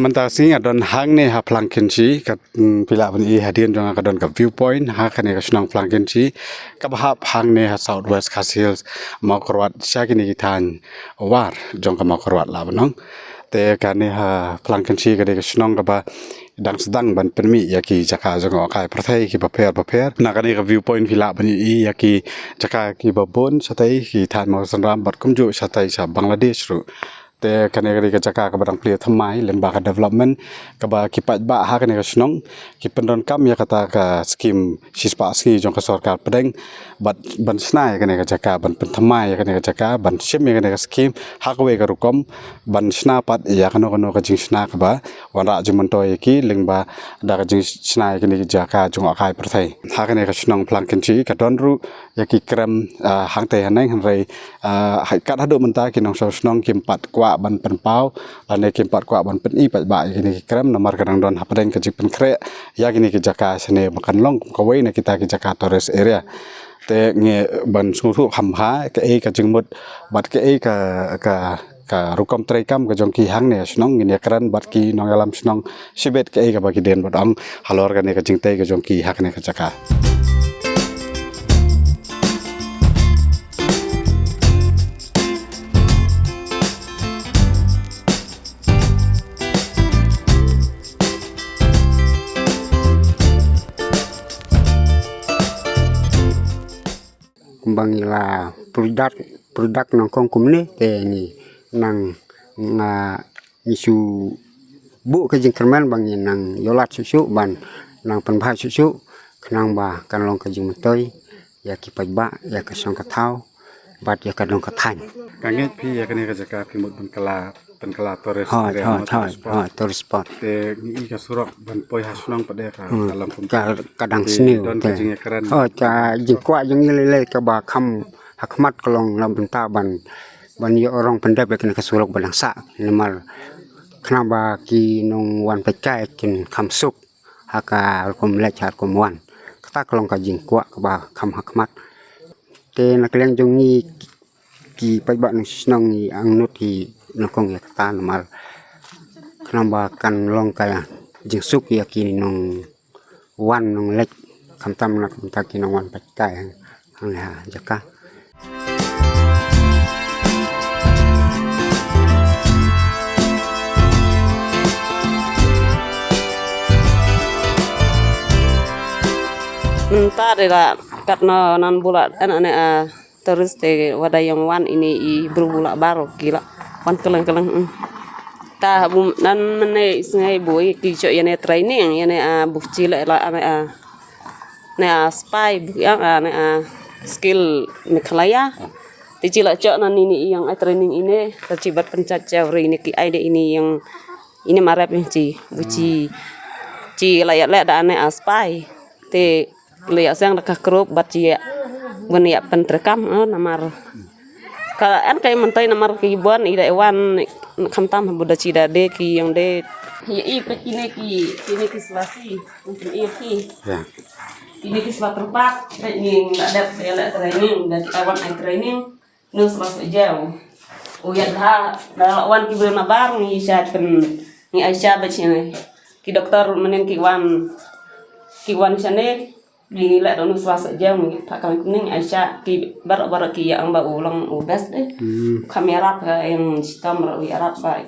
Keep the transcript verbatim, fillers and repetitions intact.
Mynta sngi nga don hangne ha Phlangkynshi, ka, mm, phi lah ban i hadien jong nga ka don ka viewpoint ha kane ka shnong Phlangkynshi, kaba hap hangne ha South West Khasi Hills, Mawkyrwat, sha kine ki thaiñ War jong ka Mawkyrwat lah ban ong. Te kane ha Phlangkynshi ka dei ka shnong kaba dang sdang ban pynmih ïa ki jaka jngohkai pyrthei kiba pher bapher. Na kane ka viewpoint phi lah ban i ïa ki jaka kiba bun shatai ki thaiñ Mawsynram bad kumjuh shatai sha Bangladesh ruh. Te kane ka dei ka jaka kaba dang plie thymmai lyngba ka development, kaba ki paidbah ha kane ka shnong ki pyndonkam ïa kata ka skim shispah sngi jong ka sorkar pdeng, bad ban shna ïa kane ka jaka, ban pynthymmai ïa kane ka jaka, ban shim ïa kane ka skim ha kawei ka rukom, ban shna pat ïa kano kano ka jingshna kaba wanrah jingmyntoi ïa ki lyngba da ka jingshna ïa kane ka jaka jngohkai pyrthei. Ha kane ka shnong Phlangkynshi ka don ruh ïa ki krem, ah, hangtei haneng, hynrei, ah, ha, kat haduh mynta ki nongshong shnong kim pat kwah ban pynpaw lane kim pat kwah ban pyni paidbah ïa kine ki krem, namar ka dang don hapdeng ka jingpynkhreh ïa kine ki jaka shane ba kan long kum kawei na kita ki jaka tourist area. Te ngi ban sngewthuh kham bha kaei ka jingmut bad kaei ka, ka, ka rukom treikam ka jong ki hangne shnong, ngin ïakren bad ki nongïalam shnong shibit kaei kaba ki dei ban ong halor kane ka jingtei ka jong ki ha kane ka jaka. Kumba ngi la product, product nyngkong kumne te ngi nang, nga ngi shu buh ka jingkyrmen ba ngi nang ïoh lad shuh shuh ban nang pynbha shuh shuh khnang ba kan long ka jingmyntoi ïa ki paidbah, ïa ka shong ka thaw bad ïa ka dong ka thaiñ. Ka ngeit phi ïa kane ka jaka phi mut ban kylla, ban kylla tourist area, tourist spot. Te ngi i ka surok ban poi ha shnong pat de ka, ka long kumta. Ka dang sniew don ka jingïakren. Hooid, ka jingkwah jong ngi lei lei kaba kham ha khmat ka long na bynta ban, ban ïoh rong pyndep ïa kane ka surok ba dang sah, namar khnang ba ki nongwan peit kai kin kham suk ha ka rukom leit ha rukom wan. Kata ka long ka jingkwah kaba kham ha khmat. Te na ka liang jong ngi ki paidbah nongshong shnong ngi angnud hi nyngkong ïa kata namar khnang ba kan long ka jingsuk ïa ki nongwan nongleit khamtam na ka bynta ki nongwan peit kai hangne ha jaka. Mynta de la katno nan bula ana ne a tourist te wada ïong wan ine i bru bula baro ki la wan kylleng kylleng. Ta bun nan mynne i sngi bun ki shu ïa ne training ïa ne a buh ki la la ane a ne a spy buh ïa ane a skill Meghalaya. Te ki la shu nan ine i ïong ai training ine ta ki bat pynjah jauh ri ine ki ai de ine ïong ine marep ïong ki buh ki, ki la ïa le da ane a spy. Te Lei ïa seng da ka group bad ki ïa bun ïa pyntreikam, eh, namar ka an kai myntai namar ki bun i da i wan khamtam ha buda ki da de ki ïong de. Ïa i peit kine ki, kine ki sla si, mungkin i ki. Kine ki sla terpak, peit ni da dep ïa la training, da ki ai wan ai training. Nus mas jauh. U ïa ha da wan ki bun nabar ngi sha pen ngi ai sha bad sini. Ki doktor menen ki wan ki wan sha ne ngi la don nus mas jauh ngi pa kan kuning ai sha ki bar bar ki ïa ang ba u long u best de. Kam ïarap ka ïong sitam ro u ïarap ba